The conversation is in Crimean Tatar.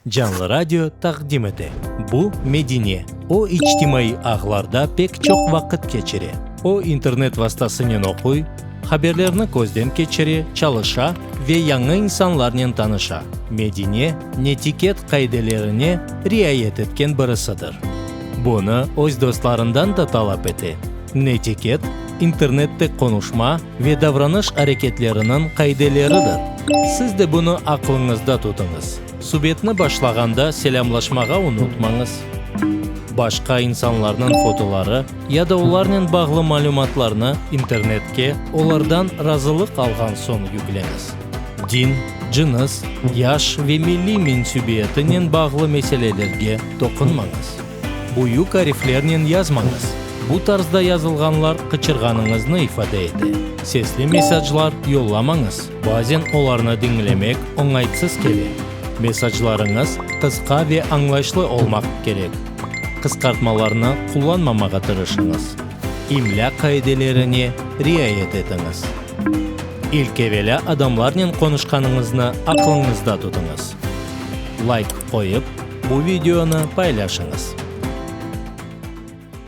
Canlı Radio taqdim ete. Bu Medine. O, içtimaiy ağlarda pek çoq vaqıt keçire. O, internet vastasınen oquy, haberlerni közden keçire, çalışa ve yañı insanlarnen tanışa. Medine, netiket qaidelerine riayet etken birisidir. Bunı öz dostlarından da talap ete. Netiket, internette qonuşma ve davranış areketleriniñ qaideleridir. Siz de bunı aqlıñızda tutıñız. Subetni başlağanda selâmlaşmağa unutmañız. Başqa insanlarnıñ fotoları ya da olarnen bağlı malümatlarnı internetke olardan razılıq alğan soñ yükleñiz. Din, cınıs, yaş ve milliy mensübiyetinen bağlı meselelerge toqunmañız. Büyük ariflernen yazmañız, bu tarzda yazılğanlar qıçırğanıñıznı ifade ete. Sesli mesaclar yollamañız, bazen olarnı diñlemek oñaytsız kele. Mesaclarıñız qısqa ve añlayışlı olmaq kerek. Qısqartmalarnı qullanmamağa tırışıñız. İmlâ qaidelerine riayet etiñiz. İlk evelâ adamlarnen qonuşqanıñıznı aqlıñızda tutıñız. Layk qoyıp, bu videonı paylaşıñız.